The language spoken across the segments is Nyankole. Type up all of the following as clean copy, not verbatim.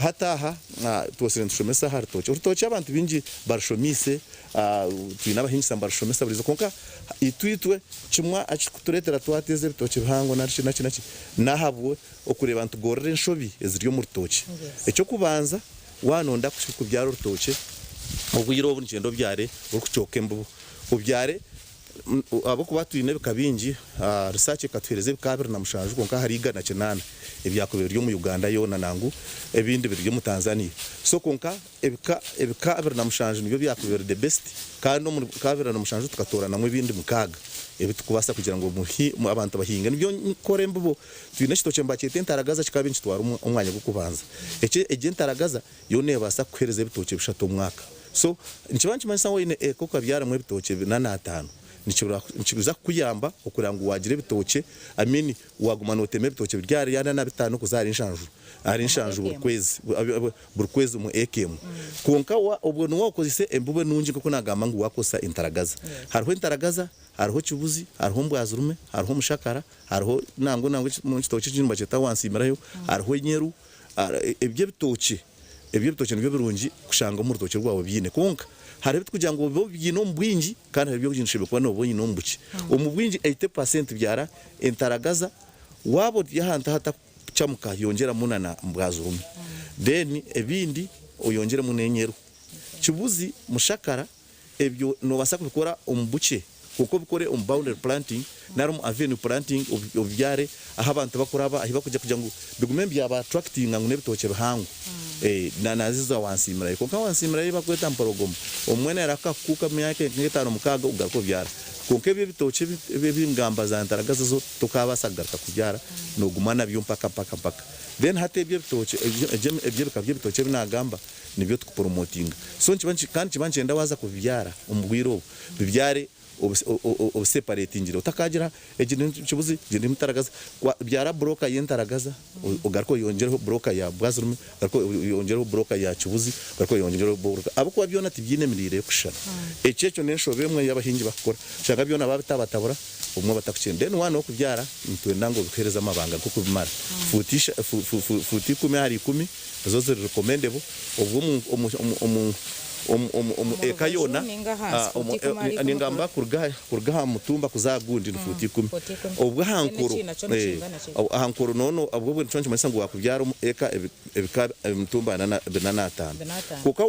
Hati aha twosire nitushomesa aha rutookye. Orutookye abantu baingi barushomiise, twine abahingisa nibarushomesa buri izooba kwonka itwe itwe kimwe ekirikutureetera twateeza ebitookye bihango nari shi naki naki n'ahabwe okureeba nitugorora enshobi eziri omu rutookye. Eky'okubanza waaba nooyenda kubyara orutookye, obwire obu nikyenda obyare orikucooka embibo, obyare Ahabw'okuba twine ebika bingi, research ekatuheereza ebika 27 kwonka hariho 108 ebyakubaire biri omu Uganda yoona nangu ebindi biri omu Tanzania. So kwonka ebika ebika 27 nibyo byakubaire biri the best kandi omu bika 27 tukatooranamu ebindi mukaaga ebitukubaasa kugira ngu abantu bahinge. Nibyo nkukora embibo, twine ekitookye nibakyeta entaragaza kikaba nikitwara omwanya gw'okubanza. Egi entaragaza Yo neebaasa kukuheereza ebitookye bishatu omwaka. So, nikiba nikimanyisa ngu oine eka okabyaramu ebitookye bina n'ataano, nikiza kukuyamba okureba ngu waagira ebitookye, I mean waaguma nootema ebitookye biri ahari ana na bitaano kuza ahari nshanju, ahari nshanju buri kwezi, buri kwezi omu eka emwe. Kwonka obwo niwe okozese embibo enungi nk'oku naagamba ngu waakozesa entaragaza. Hariho entaragaza, hariho kibuzi, hariho mbwazirume, hariho omushakara, hariho nangwa nangwa ekitookye ekindi nibakyeta wansiimirayo, hariho enyeru. Eby'ebitookye, eby'ebitookye nibyo birungi kushanga omu rutookye rwawe biine kwonka hariho ebirikugira ngu obe obiine omu bwingi kandi hariho ebi oshemereire kuba nooba oine omu bukye. Omu bwingi 80% byara entaragaza, waaba ori ahantu ahatakucamuka yongyeramu na mbwazirume then ebindi oyongyeremu n'enyeru. Kibuzi, mushakara. Ebyo noobaasa kubikora omu bukye kwonka obikore omu boundary planting nari omu avenue planting obibyare ahu abantu bakuraba ahu bakugira kugira ngu bigume nibyaba attractinga ngu n'ebitookye bihango nazo za wansiimirayo. Kwonka wansiimirayo ei bakweta mpologoma obumwe neerahika kukuuka omu myaka nk'etaano mukaaga ogaruke obyara. Kwonka ebyo ebitookye ebi ngamba za ntaragaza zo tokaabaasa kugaruka kubyara nooguma nabyo mpaka mpaka mpaka. Then hati ebyo ebitookye eby'ebika by'ebitookye ebi naagamba nibyo tukupromotinga so nikiba kandi nikiba nikyenda waaza kubibyara omu bwire obu bibyare obiseparatingire otakagira egi ni kibuzi egi ni mutaragaza byara buroka y'entaragaza ogaruke oyongyereho buroka ya bwazirume ogaruke oyongyereho buroka ya kibuzi ogaruke oyongyereho buroka ahabw'okuba byona tibyine emiriire erikushushana ekyo ekyo n'enshobe emwe ei abahingi bakukora oshanga byona babitabatabura obumwe batakukyenda then waaba n'okubyara nitwenda ngu obikuheereze amabanga g'okubimara fuuti ikumi ahari ikumi. Ezo ziri recommendable obwo omu eka yoona ningamba kuruga aha mutumba kuza aha gundi ni fuuti ikumi obwo aha nkoro aha nkoro noona obwo nikyo nikimanyisa ngu wakubyara omu eka ebika emitumba bina n'ataano kwonka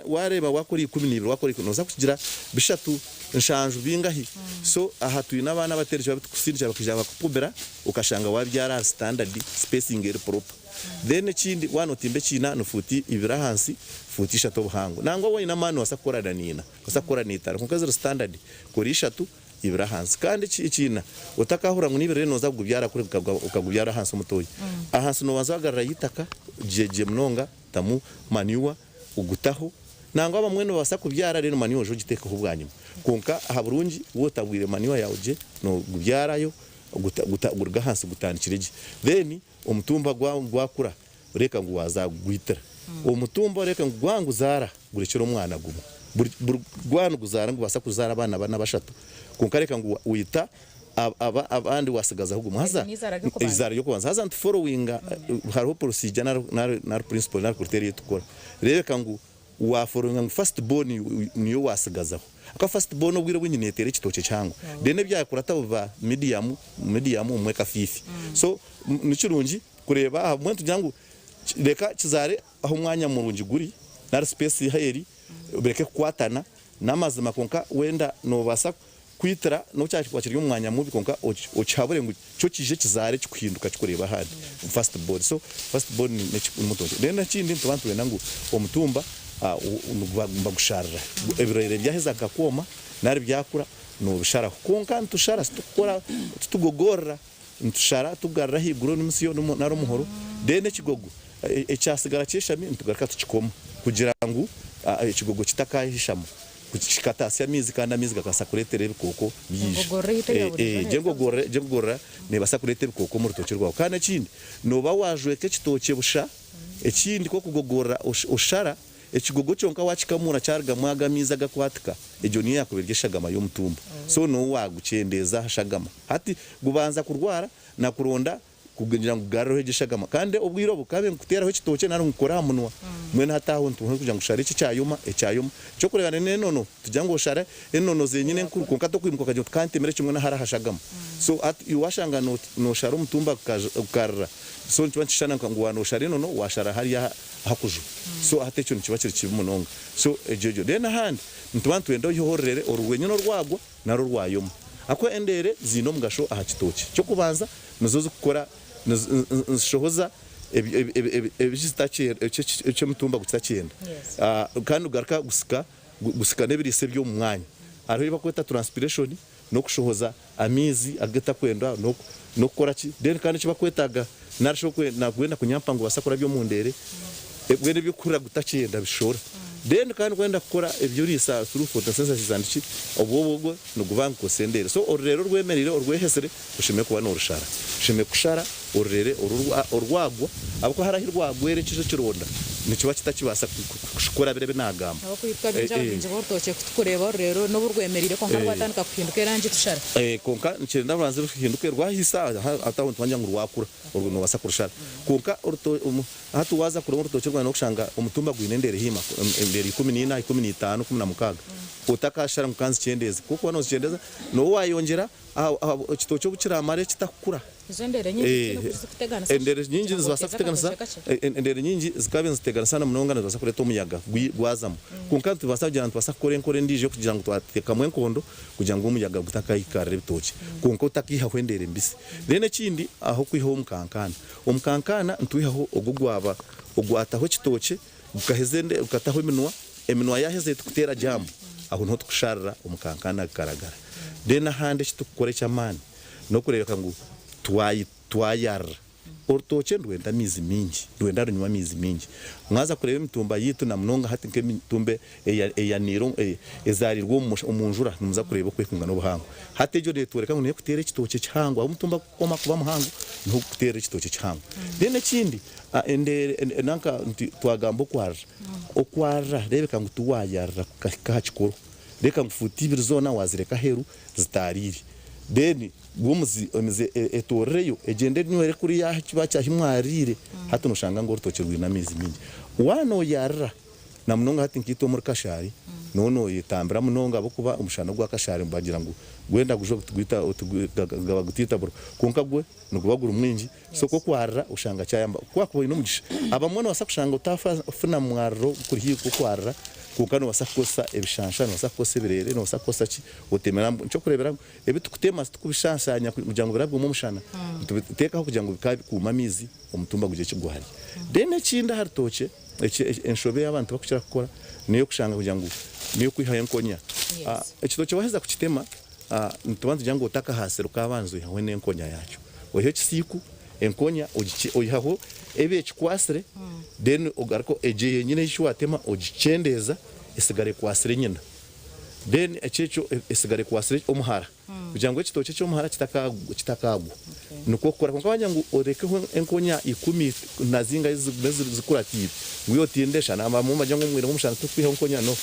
wareeba wakora 12 wakora noza kugira bishatu nshanju bingahi so aha twine abaana abaterekire abatukusindikira bakaija bakakupimira okashanga wabyara aha standard spacing eri proper. Then ekindi waaba notimba ekiina ni fuuti ibiri ahansi, fuuti ishatu obuhango. Nangwa waaba oine amaani nobaasa kukora na niina, nobaasa kukora na itaano kwonka eziri standard kora ishatu, ibiri ahansi. Kandi ekiina otakahurira ngu n'ibiri noza kugubyara kuri okagubyara ahansi omutoyi. Ahansi nobanza wagarurayo eitaka gye gye munonga tamu manure ogutaho. Nangwa abamwe nibabaasa kubyara reero manure oije ogiteekeho bwanyima. Kwonka aha burungi waaba otabwire manure yaawe gye nogubyarayo guruga ahansi gutandikire gye. Then Omutumba gwakura reeka ngu waazagwitira. Omutumba oreeke ngu gwanguzaara gurekyere omwana gumwe. Buri gwaba niguzaara nigubaasa kuzaara abaana bana bashatu kwonka reeka ngu waita abandi watsigazaho gumwe. Haza eizaara ry'okubanza. Haza nituforowinga hariho procedure nari principle nari criteria ei turikukora. Reebeka ngu Wafollowinga ngu first born niyo wasigazaho ahakuba first born obwire obwingi neteera ekitookye kihango then ebyakurataho biba medium medium obumwe kafiifi so nikirungi kureeba aha bumwe nitugira ngu reka kizaare ahu omwanya murungi guri nari space ahu eri bireke kukwatana namazima kwonka wenda nobaasa Kwitira n'obu kyakuba kiri omu mwanya mubi kwonka okihabure ngu kyo kiije kizaare kikuhinduka kikureeba ahandi first born. So first born n'omutookye. Then ekindi nituba nitwenda ngu omutumba nibagusharira. Ebirere byaheza nka kwoma nari byakura nobisharaho. Kwonka nitushara titukukora titugogorora nitushara tugarura ahaiguru n'omusyo nari omuhoro then ekigogo ekyatsigara kyeshami nitugaruka tukikoma kugira ngu ekigogo kitakahishama. Kikataasya amaizi kandi amaizi gakabaasa kureetera ebikooko byaija. Engogorora ei ya buriijo Egyo engogorora egyo engogorora neebaasa kureeta ebikooko omu rutookye rwawe. Kandi ekindi, nooba waajweka ekitookye busha, ekindi ku okugogorora oshara, ekigogo kyonka waakikamuura kyarugamu ago amaizi agakwatika, egyo niyo yaakuba eri eshagama y'omutumba. So nooba waagukyendeeza aha shagama. Hati gubanza kurwara na kuronda. Kugira ngu kugaruraho egyo eshagama. Kandi obwire obu kabe nikuteeraho ekitookye nari nkukora aha munwa, mbwenu hati aho nituha kugira ngu oshare eki ekyayoma, ekyayoma. Eky'okureeba n'enono, tugira ngu oshare enono zenyine enkuru kwonka tokwimuka okagira oti kantemere kimwe n'ahari aha shagama. So hati iwe washanga noshara omutumba gukarira, so nikiba nikishushana nka ngu waaba noshara enono washara hariya aha kuju. So hati ekyo nikiba kiri kibi munonga. So egyo egyo. Then ahandi nituba nitwenda oiheho orurere oru rwenyine orwagwa nari orwayoma. Ahabw'okuba endeere ziine omugasho aha kitookye. Eky'okubanza, nizo zikukora, nizishohoza eki omutumba gutakyenda. Kandi gugaruka gusika gusika n'ebiriisa eby'omu mwanya. Hariho ebi barikweta transpiration, n'okushohoza amaizi agatakwendwa n'okukora ki. Then kandi eki barikwetaaga nari shi orikwenda kunyampa ngu obaase kurabya omu ndeere, mbwenu eby'okuhurira gutakyenda bishohora. Then kandi kwenda kukora eby'oriisa through photosynthesis and ki, obwo obwo niguba nigukozesa endeere. So orureere orwemereire orwehesire oshemereire kuba norushara. Oshemereire kushara orureere orwagwa ahabw'okuba hariho ahu rwagwera ekijo ekironda nikiba kitakibaasa kukora biri ebi naagamba. Ahabw'okuba itwe abaingi abahingi b'orutookye ku tukureeba orureere n'obu rwemereire kwonka rwatandika kuhinduka erangi tushara. Kwonka nikyenda rubanze ruhinduke rwahiisa hati aho nituba nitugira ngu rwakura orwo noobaasa kurushara. Kwonka hati waaza kureeba orutookye rwawe nookushanga omutumba gwine endeere hiima endeere 14, 15, 16 otakashara ngu ka nzikyendeeze. Ku orikuba noozikyendeeza nooba waayongyera Ekitookye obu kiraamare kitakukura, Ezo endeere nyingi tihaine oku zirikuteganisa endeere nyingi kugira ngu nizibaasa oteeze kuteganisa, akatookye kakye. endeere nyingi zikaba niziteganisa na munonga nizibaasa kureeta omuyaga gwazamu. Kwonka nitubaasa kugira ngu nitubaasa kukora enkora endiijo ey'okugira ngu twateekamu enkondo kugira ngu omuyaga gutakahikarira ebitookye kwonka otakaihaho endeere mbisi. Then ekindi aho kwihaho omukankaana. Omukankaana nitwihaho ogwo ogwaba ogwataho ekitookye gukaheza ende gukataho eminwa, eminwa yaaheza eti kuteera jaamu, aho niho tukusharira omukankaana gukaragara. Then ahandi eki turikukora eky'amaani n'okureebeka ngu twayi twayarira. Orutookye nirwenda amaizi maingi, nirwenda runywe amaizi maingi. Mwaza kureeba emitumba yaitu na munonga hati nk'emitumba eya eyaniire ezaariirwe omu omu njura nimuza kureeba oku erikwingana obuhango. Hati egyo neetworeka ngu neekuteera ekitookye kihango ahu omutumba gukukoma kuba muhango niho gukuteerera ekitookye kihango. Then ekindi Endeere nanka nti twagamba okwarira, okwarira reebeka ngu tiwaayarira kukahika aha kikoro, reeka ngu fuuti ibiri zoona waazireka aheeru zitaariire. Then gwe omuzi emizi etoorireyo egyende enywere kuriya ahu kiba ahu mwariire, hati nooshanga ngu orutookye rwine amaizi maingi. Waaba nooyarira Na munonga hati nkaitwe omuri Kashari, nooba nooyetambira munonga ahabw'okuba omushana ogwa Kashari nibagira ngu gwenda gujwe gaba gutaita buro kwonka gwo niguba guri mwingi so ku okwarira oshanga kyayamba. Ku wakuba oine omugisha abamwe noobaasa kushanga otafuna mwariro gukuri haihi gw'okwarira kwonka noobaasa kukozesa ebishansha, noobaasa kukozesa ebireere, noobaasa kukozesa ki otemera eky'okureeberaho ebi tukutema titukubishanshaanya kugira ngu birabwemu omushana, nitubiteekaho kugira ngu bikaba bikuuma amaizi omutumba gugire eki gwarya. Then ekindi aha rutookye. Enshobe ei abantu barikukira kukora n'ey'okushanga kugira ngu n'ey'okwihaho enkonya. Ekitookye waaheza kukitema, nituba nitugira ngu otakahaasire okaabanza oihaho n'enkonya yaakyo. Oiheho ekisiiku, enkonya oihaho ebi ekikwatsire, then ogaruke egyo yenyine ei waatema ogikyendeeza etsigara ekwatsire nyina. Then ekyo ekyo etsigara ekwatsire omuhara. Kugira ngu ekitookye ky'omuhara kitakaagwa. Nikwo okukora. Kwonka wagira ngu orekeho enkonya ikumi na zingahi zigume zikuratiire ngu iwe otiinde shana abamwe nibagira ngu omwire gw'omushana titukwihaho nkonya no.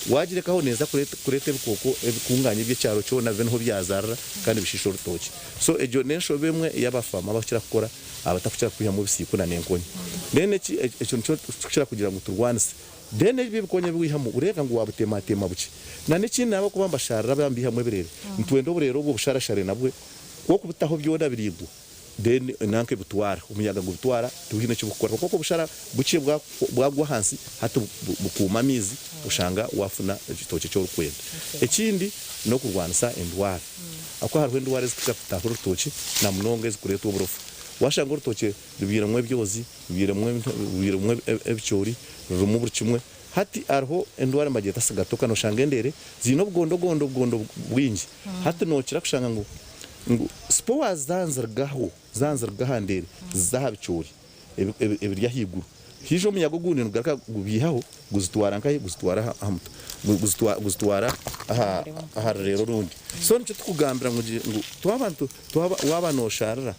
Wagirekaho neeza kureeta ebikooko ebikunganye eby'ekyaro kyona bibe niho byazarira kandi bishiishe orutookye. So egyo n'enshobe emwe ei abafaama bakukira kukora abatakukira kwihamu ebisiiku na n'enkonya. Then ekyo nikyo tukukira kugira ngu turwanise. Then ebyo ebikonya ebi waihamu oreebeka ngu wabutematema bukye. Na n'ekindi n'abakuba nibasharira baaba nibaihamu ebireere, nitwenda obureere obwo obusharashare nabwe ku okubutaho byona biriigwa then nanka ebitwara, omuyaga gubitwara tihaine eki bukukora. Kwonka obushara bukye bwagwa ahansi hati bukuuma amaizi oshanga wafuna ekitookye eki orikwenda. Ekindi n'okurwanisa endwara ahakuba hariho endwara ezikukira kutaaha orutookye na munonga ezikureetwa oburofa. Washanga orutookye Rubyairemu ebyozi, rubyairemu ebicoori, rurimu buri kimwe. Hati hariho endwara nibagyeta sigatoka, noshanga endeere ziine obugondogondo obugondo bwingi. Hati nokira kushanga ngu ngu spores zanzirugaho, zanziruga aha ndeere ziza aha bicoori ebiri ahaiguru. Haija omuyaga ogundi nigugaruka gubiihaho guzitwara nkahi? Guzitwara aha mutwe, guzitwara aha rureere orundi. So nikyo tukugambira ngu twaba waaba nosharira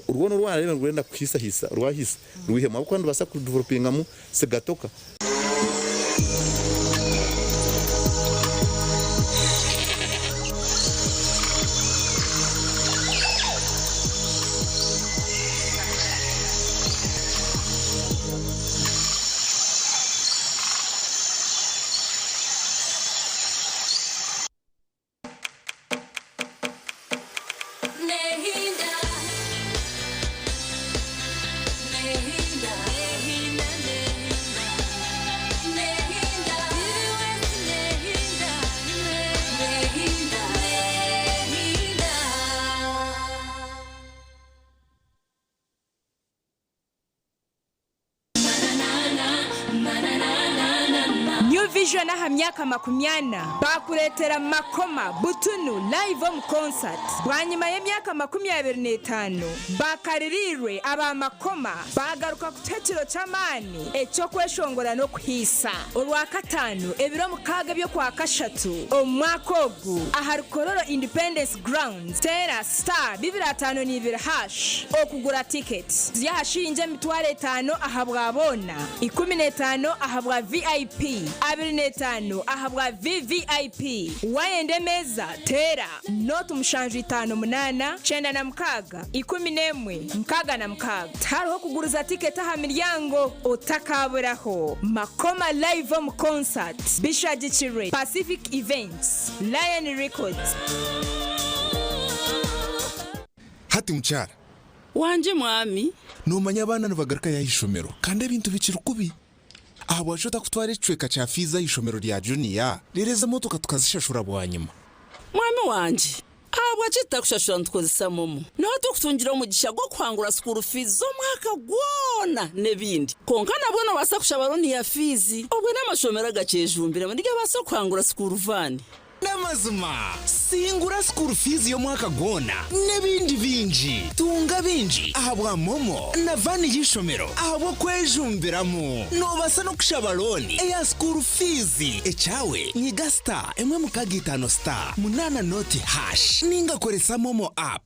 Rwona oru waareeba nirwenda kuhiisahiisa, rwahiisa rwihemu ahabw'okuba nirubaasa kudevelopingamu sigatoka. New Vision aha myaka makumyana baakureetera Makoma Butunu Live omu Concert bwanyima y'emyaka 25 bakaririirwe aba Makoma baagaruka kutuha ekiro ky'amaani eky'okweshongora n'okuhiisa Orwakataano ebiro mukaaga eby'Okwakashatu omu mwaka ogu ahari Kololo Independence Grounds teera star bibiri ataano n'ibiri hash okugura tiketi ziri aha shiringi 5000 ahabwa boona. 15 ahabwa VIP, 25 ahabwa VVIP. Waayenda emeeza, teera nooti mushanju itaano munaana, 96, 11, 66. Tihariho kuguriza tiketi aha miryango. Otakaaburaho! Makoma Live omu Concert bishagikirwe Pacific Events, Lion Records. Hati mukyara. Wangye mwami. Noomanya abaana nibagarukayo aha ishomero kandi ebintu bikiri kubi. Ahabwaki otakutwara ekicweka kya fiizi aha ishomero rya juniya reero ezi emotoka tukazishashura bwanyima? Mwami wangye, ahabwaki tutakushashura nitukozesa momo? Niho turikutungira omugisha gw'okuhangura sukuuru fiizi z'omwaka gwona n'ebindi. Kwonka nabwo noobaasa kushaba looni ya fiizi obwo n'amashomero agakyejumbiremu nigabaasa kuhangura sukuuru vaani. N'amazima, singura school fees y'omwaka gwona n'ebindi bingi. Tunga bingi ahabwa MoMo na van y'eishomero ahabw'okwejumbiramu. Noobaasa n'okushaba looni eya school fees. Ekyawe nyiga star emwe mukaaga itaano star munaana nooti hash ninga koresa MoMo app.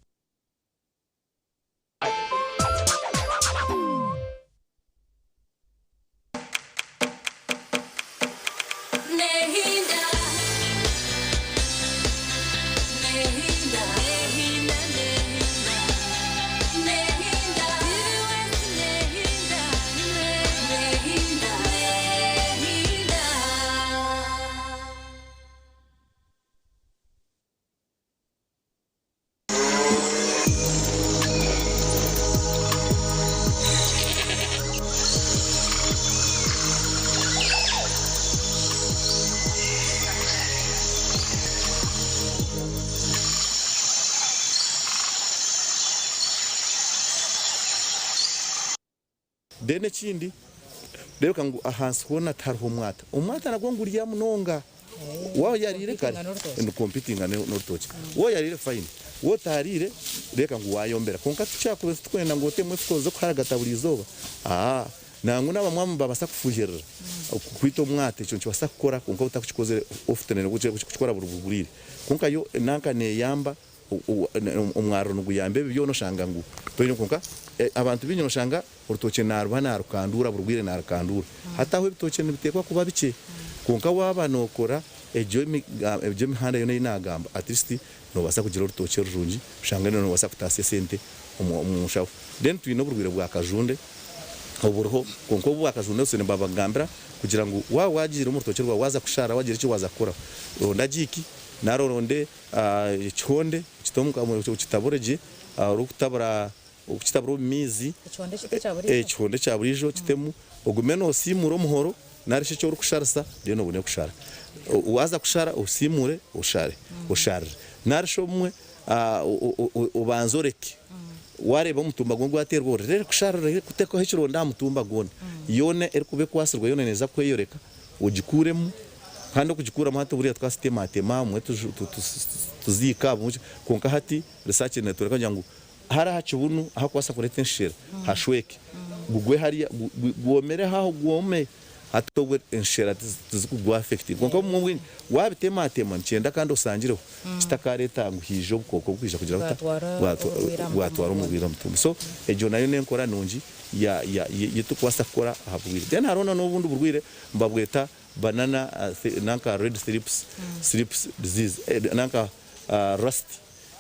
Then ekindi reebeka ngu ahansi hoona tihariho omwata. Omwata nagwo nigurya munonga. Waaba oyariire kare nigu competinga n'orutookye. Waaba oyariire fine, waaba otariire reebeka ngu waayombera. Kwonka tikyakuba titurikwenda ngu otemu efuko z'okuharagata buri izooba, aa nangwa n'abamwe nibabaasa kufuhirira kwita omwata ekyo nikibaasa kukora kwonka otakukikozire often kukikora buri bwire. Kwonka yo nanka neeyamba Omwariro niguyamba ebi byona oshanga ngu toine kwonka abantu baingi noshanga orutookye naruba narukanduura buri bwire narukanduura. Hati aho ebitookye nibiteekwa kuba bikye kwonka waaba nokora egyo egyo emihanda yoona ei nagamba at least nobaasa kugira orutookye rurungi oshange nobaasa kutaasya esente omu nshaho. Then twine oburwaire bwa kajunde oburiho kwonka obu bwa kajunde obwo nibabagambira kugira ngu waaba wagiire omu rutookye rwawe waaza kushara wagira eki waaza kukoraho ronda giiki nari oronde Ekihonde okitabure gye orikutabura okukitabura omu maizi, ekihonde ekya buriijo okitemu ogume noosiimuura omuhoro nari shi eki orikusharisa then obone kushara. Waaza kushara osiimuure oshare osharire nari shi obumwe obanze oreke waareeba omutumba gumwe gwateerwa orere kusharira oreke kuteekaho ekironda aha mutumba gwona. Yoona erikuba ekwatsirwe yoona neeza kweyoreka ogikuuremu kandi okugikuuramu hati buriya tukazitematema obumwe tuziika obumwe kwonka hati research networeka kugira ngu hariya aha kibunu ahakubaasa kureeta enshera hashweke gugwe hariya gwomereho aho gwome hati obwe enshera tizikugwa affectinga kwonka obumwe obwingi wabitematema nikyenda kandi osangireho kitakareeta ngu haija obukooko burikwija kugira buta bwatwara omurwaire omutumbi so egyo nayo nenkora nungi ei turikubaasa kukora aha burwaire. Then hariho n'obundi burwaire nibabweta banana nanka red thrips, thrips disease nanka rust.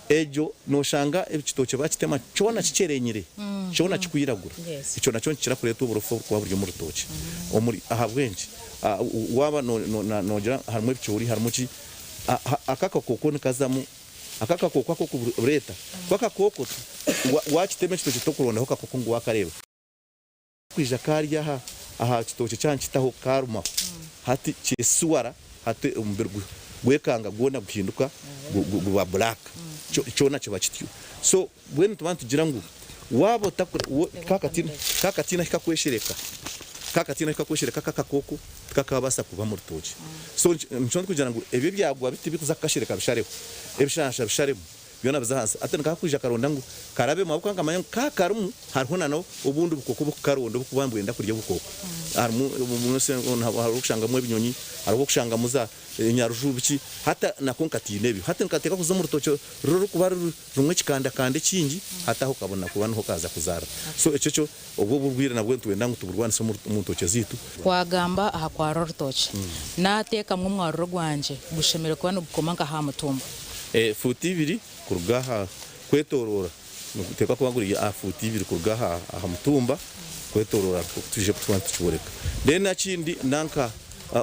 Egyo noshanga ekitookye bakitema kyona kikyerenyire, kyona kikwiragura. Ekyo nakyo nikikira kureeta oburofa oburikuba buri omu rutookye. Omuri ahabw'enki? Waaba noogira harimu ebicoori harimu ki, aka akakooko nikazamu Aka akakooko ak'okureeta, ku akakooko waakitema ekitookye tokurondaho kakooko ngu waakareeba. Kwija kaarya aha aha kitookye kyaba nikitaho kaarumaho hati kyesiwara hati omubiri gwekanga gwona guhinduka guba black kyona kiba kityo. So mbwenu nituba nitugira ngu waaba otakure kakatiina kakatiina ahi kakweshereka. Ka katiine ahu kakweshereka aka akakooko tikakabaasa kuba omu rutookye. So nikyo ndikugira ngu ebyo ebyagwa bi tibikuza kukashereka bishareho, ebishansha bisharemu byona bize ahansi. Hati nikakwija karonda ngu karabemu ahabw'okuba nkamanya ngu ka karimu hariho na n'obundi bukooko obukukaronda obukuba nibwenda kurya obukooko. Harimu hariho okushangamu ebinyonyi, hariho okushangamu za enyaruju biki hati nako nkatiina ebyo. Hati nikateekwa kuza omu rutookye rurikuba rurimu ekikandakanda ekingi hati aho kabona kuba niho kaaza kuzaarira. So ekyo kyo obwo oburwaire nabwo nitwenda ngu tuburwanise omu ntookye zaitu. Twagamba aha kwarura orutookye, naateekamu omwaruro gwangye gushemereire kuba nigukoma nka aha mutumba. Fuuti ibiri kuruga aha kwetoroora niguteekwa kuba guri aha fuuti ibiri kuruga aha mutumba kwetoroora twije kuba nitukyoreka. Then ekindi nanka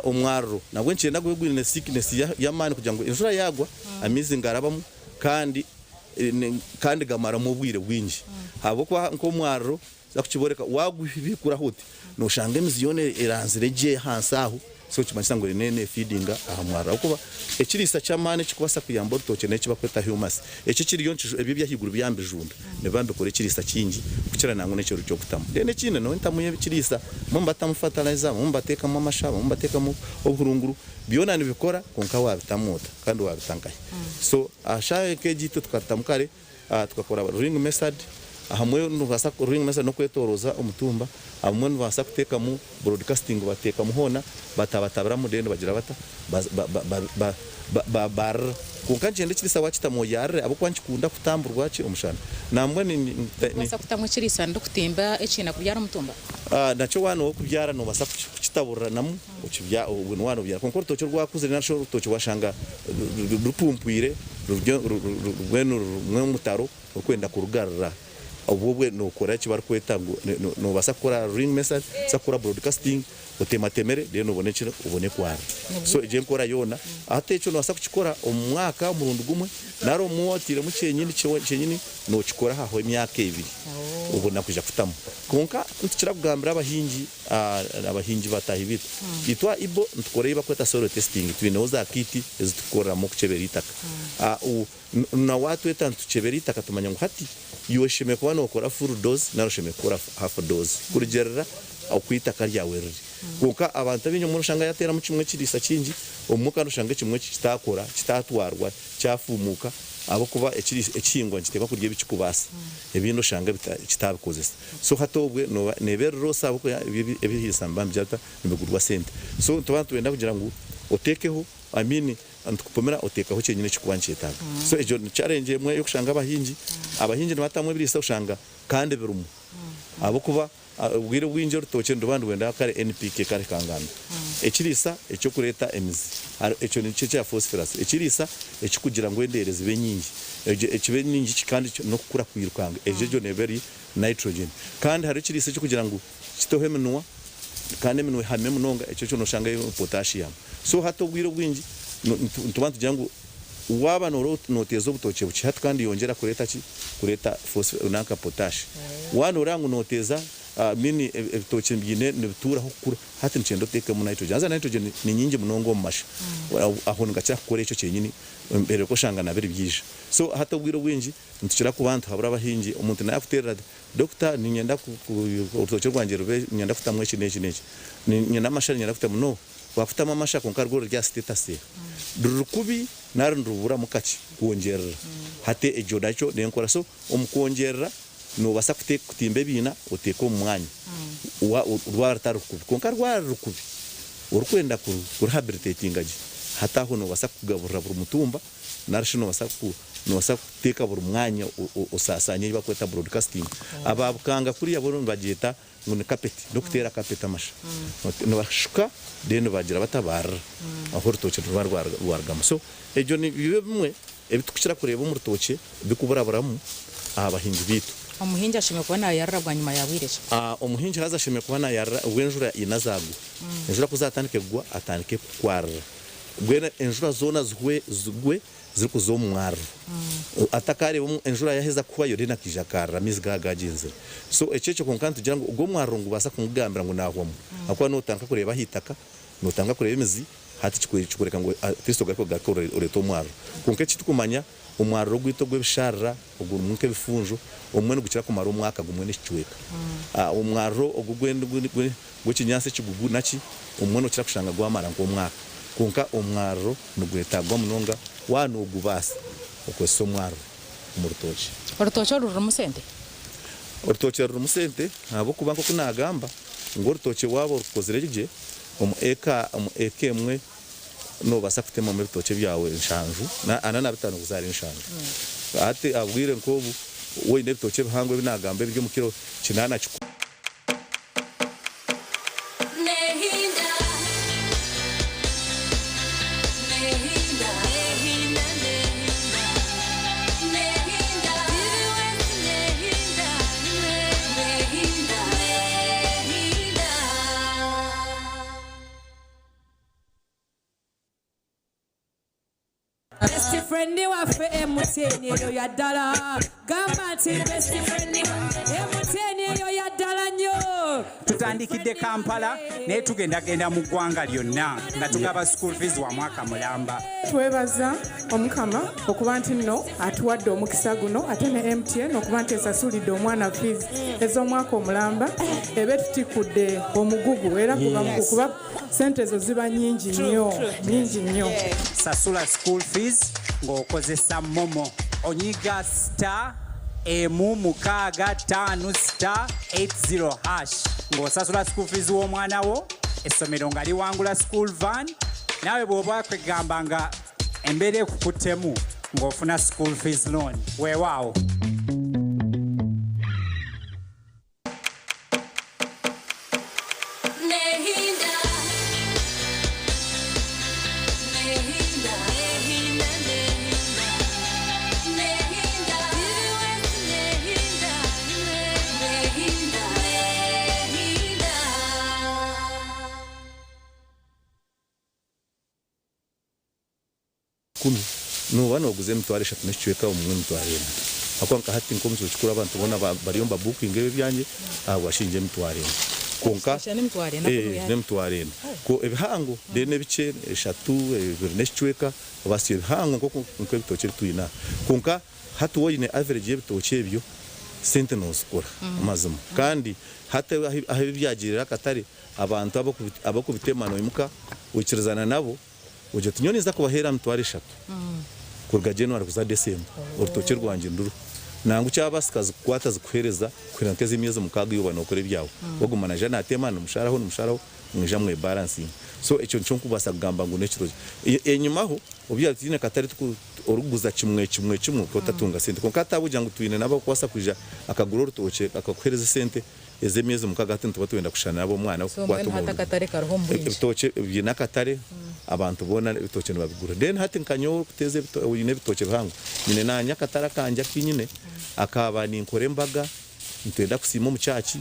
omwaruro nabwo nikyenda gube gwine thickness y'amaani kugira ngu enjura yaagwa amaizi nigarabamu kandi kandi gamaramu obwire bwingi ahabw'okuba nk'omwariro Nza kukiboreka, wagubiikuraho oti, noshanga emizi yoona eranzire gye ahansi aho, so nikimanyisa ngu eriyo nefeedinga aha mwariro ahabw'okuba ekiriisa ky'amaani ekirikubaasa kuyamba orutookye n'eki barikweta humus. Eki ekiriyo ebyo eby'ahaiguru byaba nibijunda nibiba nibikora ekiriisa kingi kukira nangwa n'eki orikutamu. Then ekindi notamu ekiriisa, abamwe nibatamu fertilizer, abamwe nibateekamu amasha, abamwe nibateekamu obuhurunguru, byona nibikora kwonka wabitamu ota kandi wabita nkahi. So aha shaaha nk'egi itwe tukabitamu kare. Tukakora ring method, ahamwe nibaasa ring method n'okwetoroza omutumba, abamwe nibaasa kuteekamu broadcasting bateekamu hoona batabatabiramu then bagira bata babarira. Kwonka nikyenda ekiriisa wakitamu oyarire ahabw'okuba nikikunda kutamburwa ki omushana. Nambwenu ni. Nobaasa kutamu ekiriisa ndikutimba ekiina kubyara omutumba? Nakyo waaba n'owokubyara nobaasa kukitaburiranamu. Okibya obwo niwe waanobyara. Kwonka orutookye orwakuzire nari shi orutookye washanga rupumpwire ruri mbwenu ruri omutaro orikwenda kurugarura, obwo obwe nookora eki barikweta ngu noobaasa kukora ring method, noobaasa kukora broadcasting, otematemere then obone ki, obone kwarira. So egyo enkora yoona, hati ekyo noobaasa kukikora omu mwaka omurundi gumwe nari omu otairemu kyenyini kyenyini nookikora hahwaho emyaka ebiri obona kwija kutamu. Kwonka nitukira kugambira abahingi. Abahingi bataahi baitu. Itwe aha Ibo nitukora ei barikweta soil testing, twineho za kit ezi turikukoreramu okukyebera eitaka. Na waatweta nitukyebera eitaka tumanya ngu hati iwe oshemereire kuba nookora full dose nari oshemereire kukora half dose kurugiirira oku eitaka ryawe riri. Kwonka abantu abaingi obumwe noshanga yaateeramu kimwe ekiriisa kingi, obumwe kandi oshanga ekimwe kitaakora, kitaatwarwa, kyafuumuuka ahabw'okuba ekihingwa nikiteekwa kurya ebi kirikubaasa, ebindi oshanga kitaabikozesa. So hati obwe noba neba eri loss ahabw'okuba ebyo ebihiisa nibiba nibigira bita nibigurwa sente. So nituba nitwenda kugira ngu oteekeho I mean nitukupimira oteekaho kyenyini ekirikuba nikyetaaga. So egyo ni challenge emwe ey'okushanga abahingi, abahingi nibatamu ebiriisa oshanga kandi birimu ahabw'okuba obwire obwingi orutookye niruba nirwenda kare NPK kare kanganda ekiriisa eky'okureeta emizi ekyo nikyo ekya phosphorus ekiriisa ekikugira ngu endeere zibe nyingi egyo ekibe nyingi kandi n'okukura kwirukanga egyo egyo neeba eri nitrogen. Kandi hariho ekiriisa ekirikugira ngu kiteho eminwa kandi eminwa ehame munonga, ekyo kyo noshanga erimu potassium. So hati obwire obwingi nituba nitugira ngu waaba noteeza obutookye bukye hati kandi yongyera kureeta ki? Kureeta nanka potash. Waaba noreeba ngu noteeza I mean ebitookye biine nibituuraho kukura hati nikyenda oteekemu nitrogen. Haza nitrogen ni nyingi munonga omu masha. Aho nigakira kukora ekyo kyenyini oreebe oshanga nabiri byaija. So hati obwire obwingi Nitukira kuba nituhabura abahingi, omuntu nayakuterera ati, Doctor niinyenda orutookye rwangye rube niinyenda kutamu eki n'eki n'eki, niinyenda amasha niinyenda kutamu, no, wakutamu amasha kwonka rwo ruri aha status eha? Ruri kubi nari niruburamu kakye kwongyerera? Hati egyo nakyo n'enkora, so omu kwongyerera nobaasa kutimba ebiina oteeke omu mwanya rwaba rutari kubi, kwonka rwaba ruri kubi orikwenda kurihabilitatinga gye, hati aho nobaasa kugaburira buri mutumba. Nari shi noobaasa ku, noobaasa kuteeka buri mwanya osaasaanye ei barikweta broadcasting. Aba Bukanga kuriya bo nibagyeta ngu ni carpet, n'okuteera carpet amasha. Nibashuka then bagira bata baarira ahu orutookye niruba rwarugamu. So ebyo nibyo bimwe ebi turikukira kureeba omu rutookye birikuburaburamu aha bahingi baitu. Omuhingi ashemereire kuba naayarira bwanyima ya bwire ki? Omuhingi haza ashemereire kuba naayarira obu enjura eine zaagwa. Enjura ku zaatandika kugwa atandike kukwarira. Mbwenu enjura zoona zihwe zigwe zirikuza omu mwariro. Atakaareeba enjura yaaheza kuhwayo then akaija akaarira amaizi gaaba gaagyenzire. So ekyo ekyo kwonka nitugira ngu ogwo omwariro nigubaasa kumugambira ngu naahwamu ahabw'okuba nootandika kureeba aha itaka, nootandika kureeba emizi hati kikworeka ngu at least ogaruke oreete omwariro. Kwonka eki turikumanya. Omwaruro gwaitu ogw'ebisharira ogurimu nk'ebifunjo obumwe nigukira kumara omwaka gumwe n'ekicweka. Omwaruro ogu gw'ekinyaatsi ekigugu naki obumwe nookira kushanga gwamara nk'omwaka. Kwonka omwaruro nigwetaagwa munonga waaba noogubaasa okozesa omwaruro omu rutookye. Orutookye oru rurimu sente? Orutookye rurimu sente ahabw'okuba nk'oku naagamba ngu orutookye waaba orukozire gye omu eka omu eka emwe Noobaasa kutemamu ebitookye byawe nshanju, ana na bitaano kuzaara enshanju. Hati aha bwire nk'obu waine ebitookye ebihango ebi naagamba ebiri omu kiro kinaana kikumi. Best friend waffe MTN eyo ya ddala. Gamba nti best friend MTN eyo ya ddala nnyo. Tutandikidde Kampala naye tugendagenda mu ggwanga lyonna nga tugaba school fees wa mwaka mulamba. Twebaza Omukama okuba nti nno atuwadde omukisa guno ate ne MTN okuba nti esasulidde omwana fees ez'omwaka omulamba eba etutikkudde omugugu era guba mugugu kuba Sente ezo ziba nyingi nnyo, nyingi nnyo. Sasula school fees ng'okozesa momo. Onyiga star emu mukaaga ttaano star 80 hash ng'osasula school fees w'omwana wo, essomero nga liwangula school van. Naawe bw'oba kwegamba nga embeera ekukuttemu ng'ofuna school fees loan. Weewaawo. Kunu nooba nooguza emitwaro eshatu n'ekicweka obumwe emitwaro ena. Ahakuba nka hati nk'omu kiro kikuru abantu boona bariyo nibabuukinga ebi ebyangye ahabwashingi emitwaro ena. Kwonka n'emitwaro ena. Ebihango then ebikye eshatu, ebiri n'ekicweka obaasa ebihango nk'oku nk'ebitookye ebi twine aha. Kwonka hati waaba oine average y'ebitookye ebyo, sente noozikora amazima. Kandi hati ahu byagiirire akatare, abantu ab'okubitema noimuka oikirizana nabo. Ogira oti, Nyowe ninza kubaheera mitwaro eshatu kuruga January kuza December, orutookye rwangye nduru. Nangwa kyabaasika zikukwata zikuheereza kuhika nk'ez'emyezi mukaaga iwe oba nookora ebyawe. Oguma naija naateema nimusharaho nimusharaho mwija mwebaransinga. So ekyo nikyo nkubaasa kugamba ngu n'ekirungi. Enyimaho obu yaabaire tutaine katare orikuguza kimwe kimwe kimwe okaba otatunga sente. Kwonka hati ahabw'okugira ngu twine n'abarikubaasa kwija akagura orutookye akakuheereza esente, Ez'emyezi mukaga hati nituba twenda kushushana nabo omwana So kukwata mbwenu hati omu akatare kariho omu bwingi. Ebitookye biine akatare abantu boona ebitookye nibabigura. Then hati nka nyowe orikuteeza ebitookye oine ebitookye bihango nyine nanye akatare akangye aku nyine akaba ninkora embaga nitwenda kusiima omu church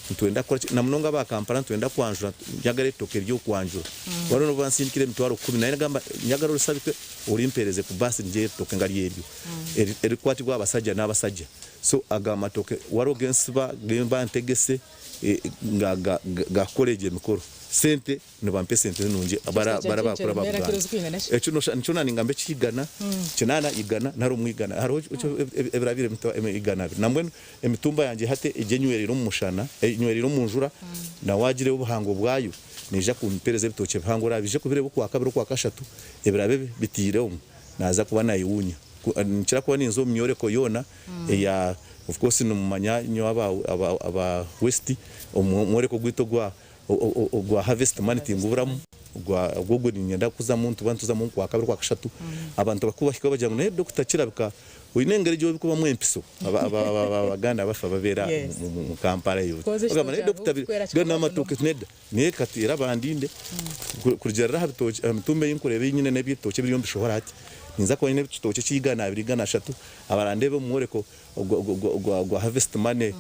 nitwenda kukora ki namunonga aba Kampala nitwenda kwanjura njagara ebitookye by'okwanjura. Wariho n'obu bansindikira emitwaro kumi naye nagamba njagara orisabike orimpereze ku bus ngye ebitookye nka ryeryo erikukwatibwa abasajja n'abasajja. So aga matoke wariho gensiba gemba ntegese nga gakukora egyo emikoro sente nibampa esente nungi barabakura ba Buganda ekyo nikyo naningamba ekigana kinana igana nari omwigana hariho ebirabire igana abiri nambwenu emitumba yangye hati egyo enywereire omu mushana enywereire omunjura na wagireba obuhango bwayo neija kumpereza ebitookye bihango orabije kubireba okwakabiri okwakashatu ebirabe bitiire omu naza kuba nayewunya. Ninkira kuba ninza omu myoreko yoona eya of course nimumanya nyowe aba aba aba West omworeko gwaitu ogwa ogwa harvest money tinguburamu ogwa ogwo niinyenda kuzamu nituba nituzamu okwakabiri okwakashatu abantu bakubahikaho bagira ngu naye doctor kirabika oine engeri egi orikubamu empiso aba aba aba abaganda bafa ababeera omu Kampala eyo bagamba naye doctor n'amatoke neda Naye kati era bandinde kurugiirira aha bitookye aha mitumba ei nkureeba ei nyine n'ebitookye ebiriyo nibishohora hati, ninza kuba nyine ekitookye ky'eigana abiri igana ashatu, abarandeebe omu mworeko gwa harvest money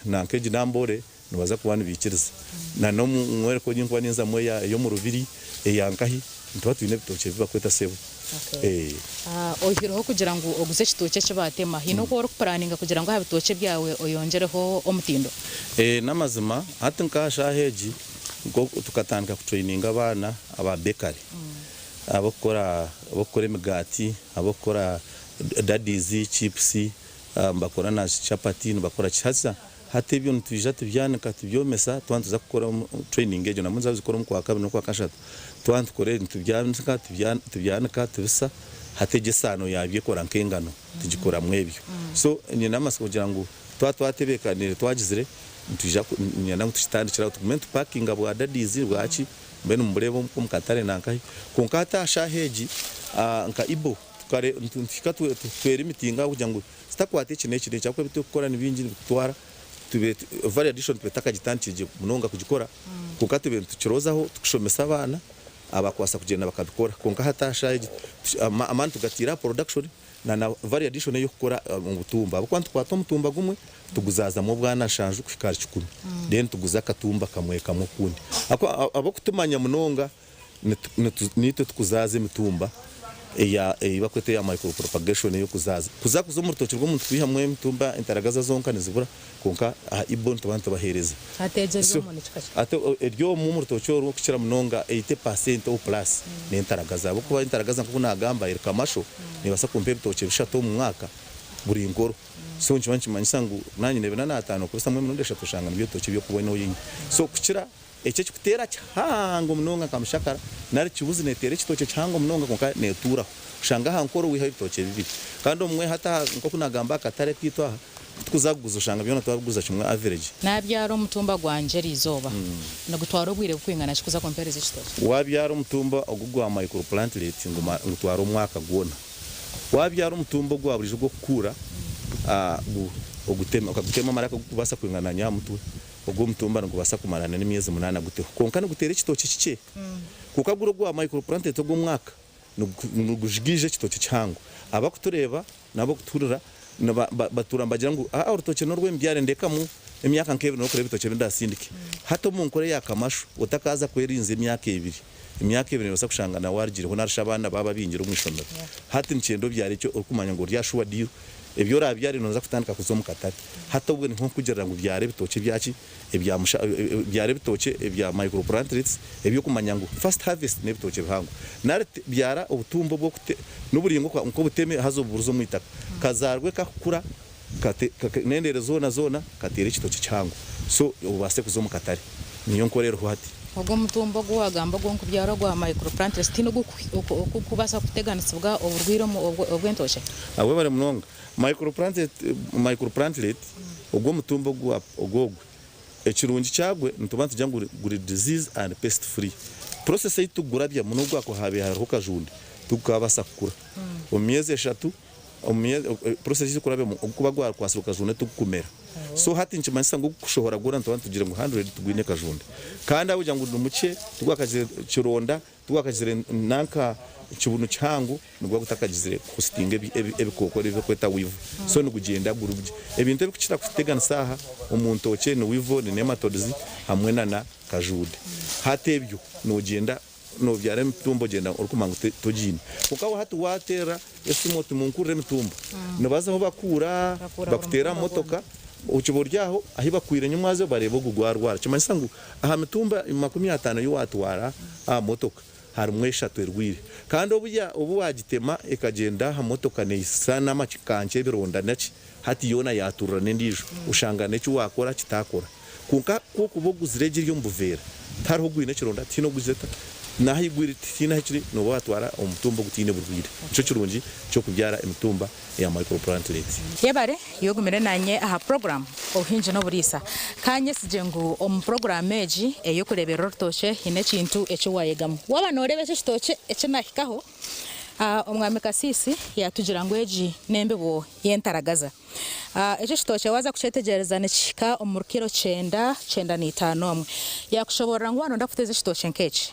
nanka egi Namboole nibaza kuba nibaikiriza. Na n'omu mworeko ei nkuba ninzamu ey'omu Rubiri, eya nkahi, nituba twine ebitookye ebi barikweta sebo. Oihireho kugira ngu oguze ekitookye eki baatema, haine oku orikupuraninga kugira ngu aha bitookye byawe oyongyereho omutindo? N'amazima hati nk'aha shaaha egi tukatandika kutureyininga abaana aba bekare ab'okukora emigaati, ab'okukora Daddies, chips, nibakora na chapati, nibakora ki. Haza hati ebyo nitwija tubyanika tubyomesa twaba nituza kukora training egyo nambwenu nituza kugikora omu kwakabiri n'okwakashatu. Twaba nitukora nitubyanika tubyanika tubisa hati egyo esaano yabyo ekora nk'engano tugikoramu ebyo. So nyine amatsiko kugira ngu twaba twatebeekaniire twagizire nitwija niinyenda ngu tukitandikire aho tugume nitupakinga bwa Daddies bwaki mbwenu mubureebe omu katare nankahi. Kwonka hati aha shaaha egi nka Ibo nituhika twerimitinga aho kugira ngu tutakwata eki n'eki n'eki ahabw'okuba ebi turikukora ni bingi nibitutwara tube value addition tube tutakagitandikire gye munonga kugikora kwonka tube nitukirozaho tukushomesa abaana abakubaasa kugyenda bakabikora kwonka hati aha shaaha egi amaani tugataire aha production na na value addition ey'okukora omutumba ahabw'okuba nitukwata omutumba gumwe tuguzaazamu obwana nshanju kuhika ahari kikumi then tuguza akatumba kamwe kamwe okundi ahabw'okuba ab'okutumanya munonga Niitwe tukuzaaza emitumba ei barikweta eya micro propagation ey'okuzaaza. Kuza kuza omu rutookye rw'omuntu kwihamu emitumba entaragaza zonka nizibura kwonka aha ibo nituba nitubaheereza. Hati egyo eri omu ni kika ki? Hati eri omu omu rutookye orwo okukira munonga 80% or plus n'entaragaza ahabw'okuba entaragaza nk'oku naagamba eri kamasho neebaasa kumpa ebitookye bishatu omu mwaka buri nkoro. So nikiba nikimanyisa ngu naanye neeba n'ataano kubisamu emirundi eshatu oshanga nibyo ebitookye ebi orikuba oine. So kukira Ekyo ekikuteera kihango munonga nka mushakara nari kibuzi neteera ekitookye kihango munonga kwonka netuuraho. Oshanga aha nkoro wihayo ebitookye bibiri. Kandi obumwe hati aha nk'oku nagamba aha katare kaitu aha kutukuza kuguza oshanga byona twabiguza kimwe average. Nabyara omutumba gwangye eriizooba, nigutwara obwire bukwingana ki kuza kumpeereza ekitookye? Wabyara omutumba ogu gwa micro plantlet ngutwara omwaka gwona. Wabyara omutumba ogwa buriijo ogw'okukuura ogutema okagutema amaraka gurikubaasa kwingana na nyamutwe. Ogwo omutumba nigubaasa kumarana n'emyezi munaana guteho, kwonka niguteera ekitookye kikye. Kwonka guri ogwa microplanted ogw'omwaka nigujigaija ekitookye kihango. Abakutureeba n'abakutuhurira batuura nibagira ngu aa orutookye n'orw'emibyare ndekamu emyaka nk'ebiri n'okureeba ebitookye ebi ndasindike. Hati omu nkora eya kamashu otakaaza kwerinza emyaka ebiri, emyaka ebiri noobaasa kushanga nawe arugireho nari shi abaana baaba baingire omu ishomero. Hati nikyenda obyare eki orikumanya ngu ori aha sure deal. Ebi oraabyare nooza kutandika kuza omu katare. Hati obwo niho nkugirira ngu byara ebitookye ebya ki? Ebya musha byara ebitookye ebya micro plantlets eby'okumanya ngu first harvest n'ebitookye bihango. Nari byara obutumba obw'okute n'oburingwa nk'obuteme haza obuburuze omu itaka. Kazaarwe kakukura kate n'endeere zoona zoona kateere ekitookye kihango so obaase kuza omu katare. Niyo nkora eriho hati. Ogwo omutumba ogu wagamba ogu nkubyara ogwa micro plantlets tihaine ogukubaasa kuteganisibwa oburwaire obw'entookye? Webare munonga. Micro plantlet, micro plantlet ogwo omutumba ogwa ogwo ekirungi kyagwe nituba nitugira ngu guri disease and pest free. Process ei tukugurabyamu nobu kwakuba habaire hariho kajunde tigukabaasa kukura. Omu myezi eshatu omu myezi process ei tukurabyamu ogukuba gwakwatsirwe kajunde tigukumera. So hati nikimanyisa ngu ogukushohora gwona nituba nitugira ngu hundred tigwine kajunde. Kandi ahabw'okugira ngu ni mukye tigwakagizire kironda Tigwakagizire nanka kibunu kihango niguba gutakagizire kuhositinga ebikooko ebi barikweta weevil. So nigugyenda guri gye. Ebintu ebirikukira kututeganisa aha omu ntookye ni weevil, ni nematodes hamwe na na kajuude. Hati ebyo nogyenda nobyara emitumba ogyenda orikumanya ngu togiine. Kwonka we hati wateera esimu oti munkurire emitumba, nibaza ahu bakuura bakuteera aha motoka okiba ori aho ahu bakwire nyomwazo bareeba ogu gwarwara. Nikimanyisa ngu Aha mitumba 50 ei waatwara aha motoka, harimu eshatu erwaire. Kandi obu obu waagitema ekagyenda aha motoka neeyisa n'amakanca ebironda naki, hati yoona yaaturura n'endiijo, oshanga n'eki waakora kitaakora. Kwonka ku orikuba oguzire egi eri omu buveera, tihariho ogwine ekironda, tihaine oguzire ta, n'ahu egwire tihaine ahu kiri, nooba waatwara omutumba ogutaine burwaire. Nikyo kirungi ky'okubyara emitumba eya microplantlet. Yebare yogumire nanye aha puroguramu Obuhingi n'Oburiisa. Ka nyesigye ngu omu puroguramu egi ey'okureeberera orutookye haine ekintu eki waayegamu. Waaba nooreeba eki ekitookye eki naahikaho, Omwami Kasiisi yaatugira ngu egi n'embibo y'entaragaza. Eki ekitookye waaza kukyetegyereza nikihika omuri kiro kyenda, kyenda na itaano omwe. Yaakushoboorora ngu waaba nooyenda kuteeza ekitookye nk'eki,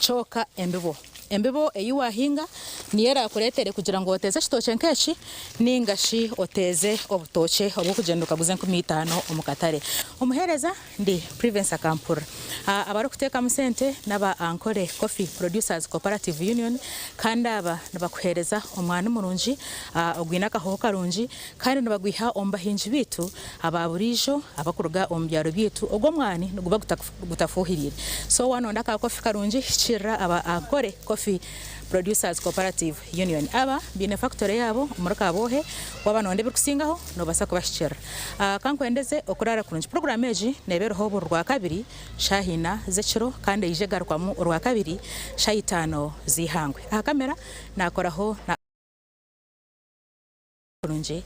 Kyoka embibo. Embibo ei waahinga niyo eraakureetere kugira ngu oteeze ekitookye nk'eki nainga shi oteeze obutookye obw'okugyenda okaguza 5000 omu katare. Omuheereza ndi Privence Akampurira. Abarikuteekamu sente n'aba Ankole Coffee Producers Cooperative Union kandi aba nibakuheereza omwani murungi ogwine akahooho karungi kandi nibagwiha omu bahingi baitu aba buriijo abakuruga omu byaro byaitu. Ogwo omwani niguba gutafuuhiriire. So waaba nooyenda ka coffee karungi hikirira aba Ankole Coffee. Coffee Producers Cooperative Union. Aba baine fakitore yaabo omuri Kaboohe, waaba nooyenda ebirikusingaho noobaasa kubahikirira. Ka nkwendeze okuraara kurungi. Puroguraamu egi neeba eriho buri Rwakabiri shaaha ina z'ekiro kandi eija egarukwamu Orwakabiri shaaha itaano z'eihangwe. Aha kamera naakoraho na. Kurungi.